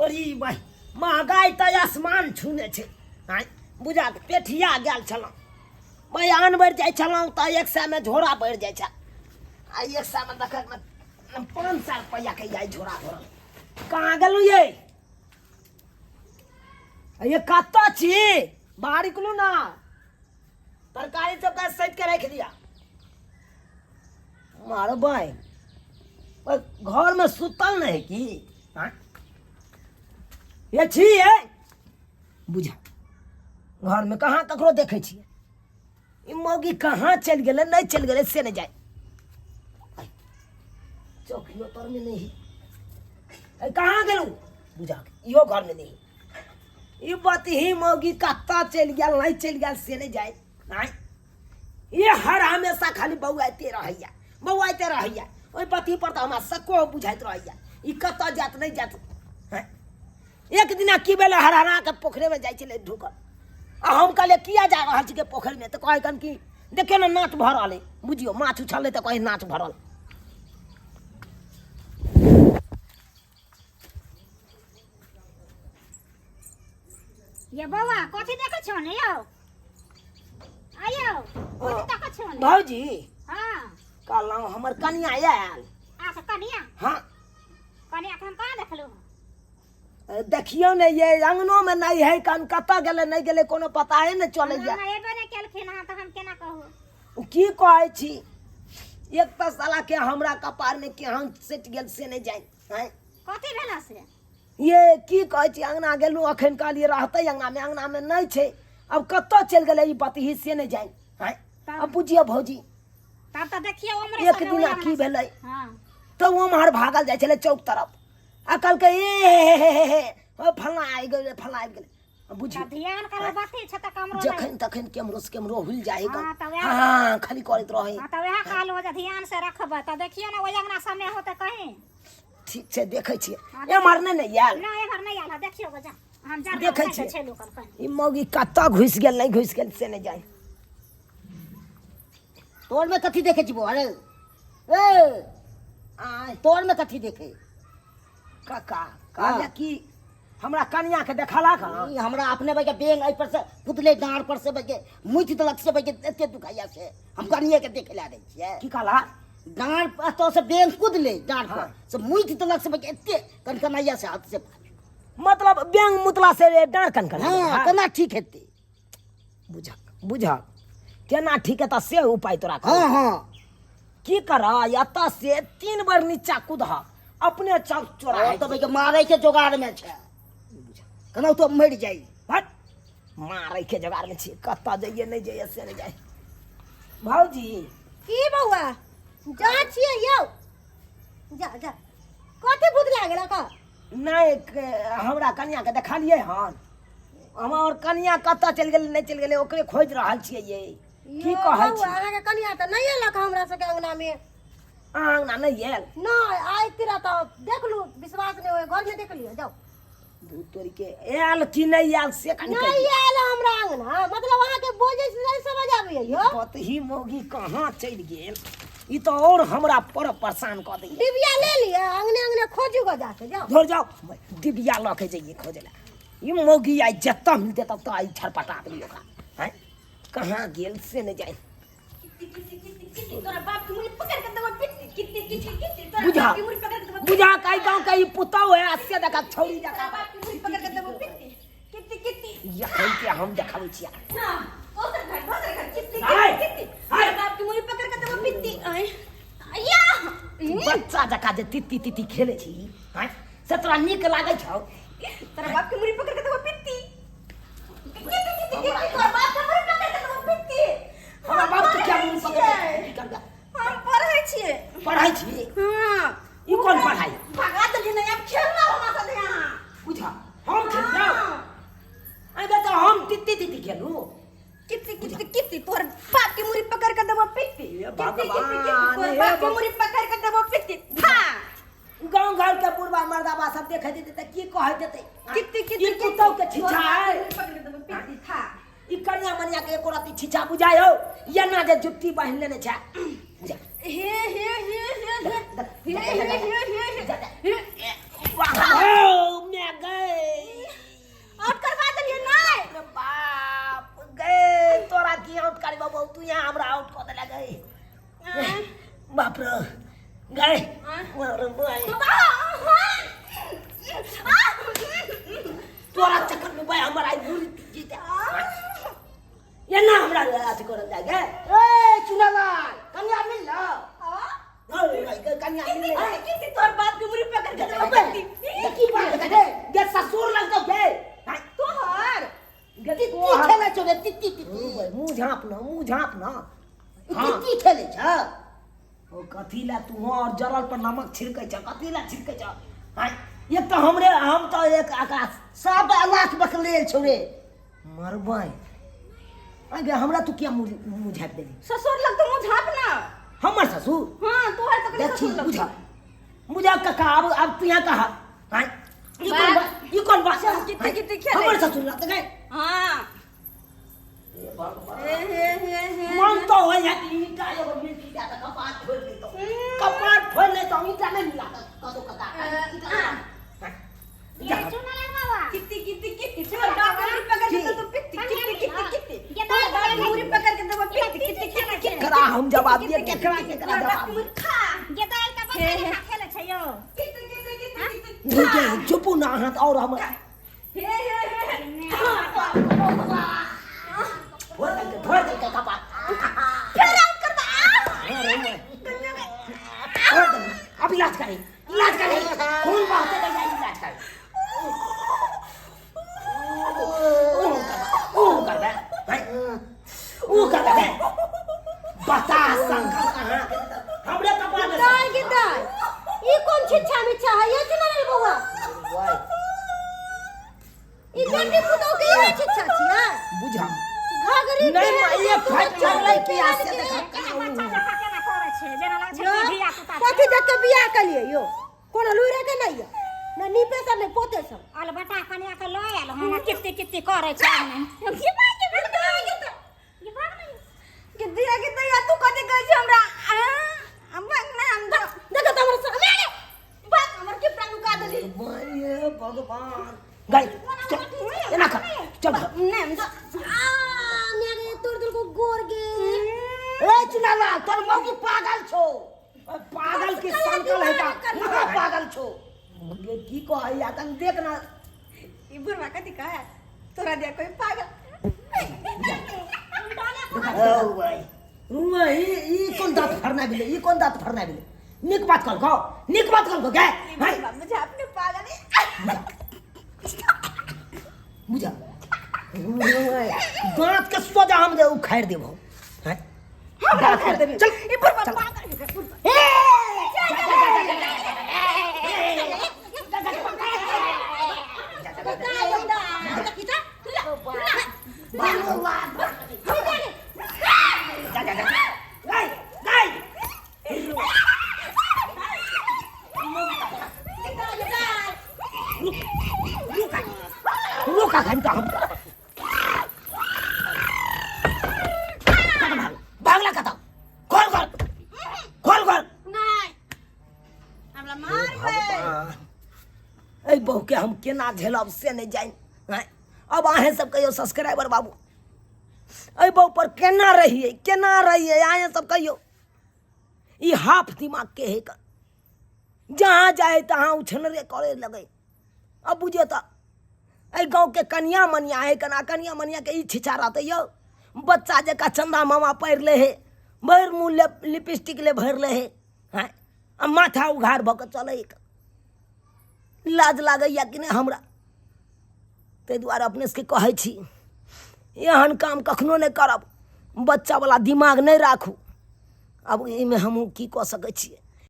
तोरी भाइ महगाइ तऽ आसमान छूने छै। आँय बुझा पेठिया गेल छलहुँ भाइ, आन बढ़ि जाइ छलहुँ तऽ 100 मे झोरा बढ़ि जाइ छै, आ 100 मे देखैमे 500 रुपैआके आइ झोरा भरल। कहाँ गेलहुँ ये? ये कतऽ छी? बाहर निकलू ना, तरकारी सबके सैत के राखि दिया। मारो भाई, घर में सुतल नहीं की? हाँ? ये छी ये बुझा घर में कहाँ ककरो देखै छियै। ई मौगी कहाँ चलि गेलै, नहि चलि गेलै से नहि जाय। चौकियो तर में नहीं है। कहाँ गेलहुँ? बुझा इहो घर में नहीं। ई बतही मौगी कतऽ चलि गेल, नहि चलि गेल से नहि जाय। नहि ये हर हमेशा खाली बौआइते रहैया, बौआइते रहैया। ओहि बतही पर तऽ हमरा सक्को बुझाइत रहैया, ई कतऽ जायत नहि जायत। हैं? एक दिना की भेलै, हरहरा के पोखरिमे जाइ छलै ढुकल, आ हम कहलियै किया जा रहल छी पोखरिमे? तऽ कहै कन कि देखियौ ने नाच भऽ रहल अइ। बुझियौ माछ उछललै तऽ कहै नाच भरल। ये बौआ, कथी देखै छौ ने यौ? आयौ, कथी देखै छौ ने? भौजी। हाँ। कहलहुँ हमर कनिया आयल? अच्छा, कनिया? हाँ। कनिया के हम कहाँ देखलहुँ? देखियौ ने ये, अंगनो में नहीं है। कन कतऽ गेलै नहि गेलै कोनो पताए नहि चलैया। हमरा एबे नहि केलखिन हँ तऽ हम केना कहू? की कहै छी, एक तऽ साला के हमरा कपार में केहन सटि गेल से नहि जानि। आँय? कथी भेला से? ये की कहै छी, अंगना गेलहुँ अखन, कहलियै रहतै अंगना में, अंगना में नहि छै। अब कतऽ चलि गेलै ई बतही से नहि जानि। आँय? अब बुझियौ भौजी। तब तऽ देखियौ उम्हरे। एक दिना की भेलै? हाँ। तऽ ओम्हर भागल जाइ छलै चौक तरफ आ कहलकै ए हे हे हे हे ओ फल्लाँ आबि गेलै, फल्लाँ आबि गेलै। बुझियौ तऽ ध्यान करू, बत्ती छै तऽ कमरो नहि। जखन तखन केम्हरो से केम्हरो हुलि जाइ है। हाँ, तऽ वएह- हाँ, खाली करैत रहै। हाँ, तऽ वएह कहलहुँ जे ध्यान से रखबै, तऽ देखियौ ने ओहि अंगना सबमे होतै कहीं। ठीक छै, देखै छियै। हाँ, एम्हर नहि ने आयल? नहि, एम्हर नहि आयल है, देखियौ गो, जा हम जा। देखै छियै। छै लोकल कहीं। ई मौगी कतऽ घुसि गेल, नहि घुसि गेल से नहि जानि। तोर में कथी देखे छी बौआ रे? ए आय। तोर में कथी देखे? काका, कहलियै कि हमरा कनिया के देखलक हँ? ई हमरा अपने बगे बेंग एहि पर से कुदले, डाँड़ पर से बगे मुति देलक, से बगे एते दुखाइया से हम कनिए के देखे ला दै छियै। की कहला? डाँड़ एतऽ से बेंग कुदले डाँड़ पर हाँ। से मुति देलक, से बगे एते कनकनाइया से हाथ से। मतलब बेंग मुतला से डाँड़ कनकन? हाँ, केना ठीक हेतै? बुझक बुझक केना ठीक हेतै से उपाय तोरा कहू। हाँ हाँ। की कर, एतऽ से 3 बेर नीचा कूदह, अपने चौक चोरा। और तऽ बगे मारै के जोगाड़ में छै, केना तो मरि जाइ। हट, मारै के जोगाड़ में छी। कतऽ जइए नहि जइए से नहि जाइ। भौजी। की बौआ, जा छियै यौ? जा जा, कथी भूत लागल का? नहि, हमरा कनिया के देखलियै हन? हमर कनिया कतऽ चलि गेलै, नहि चलि गेलै, ओकरे खोजि रहल छियै ये। की यौ कहै बौआ, छी? अहाँके कनिया तऽ नहि एलक हमरा सबके अंगना में। अहाँ अंगना नहि आयल? नहि, आइ तेरा तऽ देखलू, विश्वास नहि होय, घर में देख लियौ, जाउ। भूत तोरी के, आयल कि नहि आयल से कनि कहि नहि दियौ। आयल हमरा अंगना, मतलब अहाँके बोझे से नहि समझ आबैया यौ। बतही मौगी कहाँ चलि गेल? ई तऽ और हमरा पर परेशान कऽ दैया। डिबिया ले लिअ, अंगने अंगने खोजू गो जाके, जाउ। धर जाओ, डिबिया लऽ के जइए खोजै लए। ई मौगी आइ जतऽ मिलतै ततऽ आइ छरपटा देबै ओकरा। आँय, कहाँ गेल से नहि जानि। तोरा बाप के मुड़ी पकड़ के देबो पिट्टी, कित्ती कित्ती कित्ती, तोरा बुझा बाप के मुड़ी पकड़ के देबो। बुझा काई गाँव के ई पुतहु है आ से देखा छौरी तोरा देखा। बाप के मुड़ी पकड़ के देबो पिट्टी, कित्ती कित्ती। यखन के हम देखाबै छियै। ना दोसर घर, दोसर घर, कित्ती आय, कित्ती कित्ती, आय। तोरा बाप के मुड़ी पकड़ के देबो पिट्टी। आय या। बच्चा जकाँ जे तित्ती तित्ती खेलै छी, आँय, से तोरा नीक लागै छौ? तोरा बाप के मुड़ी पकड़ के देबो पिट्टी, कित्ती कित्ती कित्ती, तोरा बाप के मुड़ी पकड़ के देबो पिट्टी। हमरा बाप के क्या मुड़ी पकड़ के की करबै? हम पढ़ै छियै। पढ़ै छी? हाँ। ई कोन पढ़ाई? भगा देली नहीं, अब खेलना हमरा साथे अहाँ। बुझा हम खेलियौ? आइ तऽ हम तित्ती तित्ती खेलू? कित्ती कित्ती कित्ती, तोहर बाप के मुड़ी पकड़ के देबो पिट्टी। हे कित्ती कित्ती कित्ती, भगवान, तोहर हे बाप के मुड़ी पकड़ के देबो पिट्टी था। गाँव घर के बुढ़वा मर्दाबा सब देखे देते तऽ की कहै देते? कित्ती कित्ती। ई कुत्तौ के छिछा है। पकड़ के देबो पिट्टी था। ई कनिया मनिया के एको रत्ती छिछा बुझाय हो ये ना जे जुत्ती बान्हि लेने छै। बुझा। हे हे हे हे हे हे हे हे हे हे। ओ my गए। करल जाय गे ए चुनालाल कन्या मिल ला कन्या मिल अरे किसी तोर बाप के मुरी पकड़ के देबो पित्ती। की बात है गे गे ससुर लग तो गे तोहर गे तित्ती तोहर खेले छौ रे तित्ती तित्ती मुँह झाँप ना मुँह झाँप ना ई तित्ती खेले छ ओ कथी ला तू और जरल पर नमक छिड़कै छ कथी ला छिड़कै छ आँय, एक तऽ हमरे हम तऽ एक आकाश सब लाख बकलेल छौ रे मरबै आगे हमरा तू किया मुँह मुँह झाँपि देली ससुर लग तो मुँह झाँप ना हमर ससुर हाँ तोहर तो देखी ससुर लग बुझा बुझा काका अब अब तू यहाँ कहा आँय, ई कोन बात ई कोन बात कितने कितने खेले? हमर ससुर लग तऽ गए हाँ हे हे हे हे मन तो हो या कि ईटा एगो मिल जा तऽ कपार फोड़ि लेतौ कपार फोड़ि लेतौ ईटा नहि मिला कतौ कता ये चुनलाल बाबा कितनी कितनी कितनी तोहर बाप के मुरी पकड़ के देबो पित्ती कितनी कितनी कितनी ये तोहर बाप के मुरी पकड़ के देबो पित्ती कितनी कितनी कितनी केकरा हम जवाब दिए केकरा केकरा तोहर बाप जवाब के मुरी खा ये दाल का बच्चा लेखा खेले छै यौ कितनी कितनी कितनी कितनी दिए चुपू ना अहाँ तऽ और हम हे हे हे फोड़ देलकै फोड़ देलकै कपार फिर आउट कर दे फोड़ देलकै अब इलाज करी इलाज करी खून बहते गया इलाज करी ऊ कर दे ऊ कर दे बता शंकर कहाँ हमरे कपार में दाल के दाल ई कोन छिच्छा मिच्छा है ये चुनलाल बौआ ई बेटी पुतोह के इहे छिच्छा छियै बुझा घाघरी नहीं के माँ ये फट चल कि आसे केना बच्चा जकाँ केना करै छै जेना लगै छै कि धिया पुता छै। कथी देख के बियाह केलियै यौ कोनो लुरे के नहि यऽ ने नीपे से ने पोते से अलबटा कनिया के लऽ आयल हन आ कित्ती कित्ती करै छै अंगने। ये बात ये बात ये बात नहीं। के दिया के दैया तू कथी कहै छै हमरा आ हम भाग ना हम तो देखो तऽ हमर सामने भाग हमर के प्राण उका देली ये भगवान गई चल एना कर चल घर। नहीं हम तो आ मेरे तोड़ देलको गोर गे ए चुनाला तोर मौगी पागल छो पागल के संकल है का महा पागल छो ये की कहै या तन देख ना ई बुढ़वा कथी कहे तोरा दिया कोई पागल ओ भाई वही ई कोन दांत फरना गेलै ई कोन दांत फरना गेलै नीक बात कहलकौ नीक बात कहलकौ गे ई हाय बुढ़वा मुझे अपने पागल है बुझा दांत के सोजा हम जे उखाड़ देबो हैं हमरा उखाड़ देबी चल ई बुढ़वा चल। पागल है बुढ़वा ए जा रुक घंटा हम कतऽ भाग भागला कतऽ खोल घर खोल घर नहीं हमरा मारबै एहि बहुके हम केना झेलब से नहि जानि आँय अब अहेँ सब कहियौ सब्सक्राइबर बाबू एहि बहु पर केना रहियै केना रहियै अहेँ सब कहियौ ई हाफ दिमागके है जहाँ जाए तहाँ उछनरे करे लगे अब बुझियौ तऽ एहि गाँवके कनिया मनिया है कना कनिया मनियाके ई छिछा रहतै यौ बच्चा जकाँ चन्दा मामा पढ़ि लै है भरि मुँह ले लिपस्टिक ले भरि लै है आँय आ माथा उघार भऽ कऽ चलै है लाज लागैए कि नहि हमरा ताहि दुआरे अपने सबके कहै छी एहन काम कखनो नहि करब बच्चावला दिमाग नहि राखू आब एहिमे हमहूँ की कऽ सकै छियै।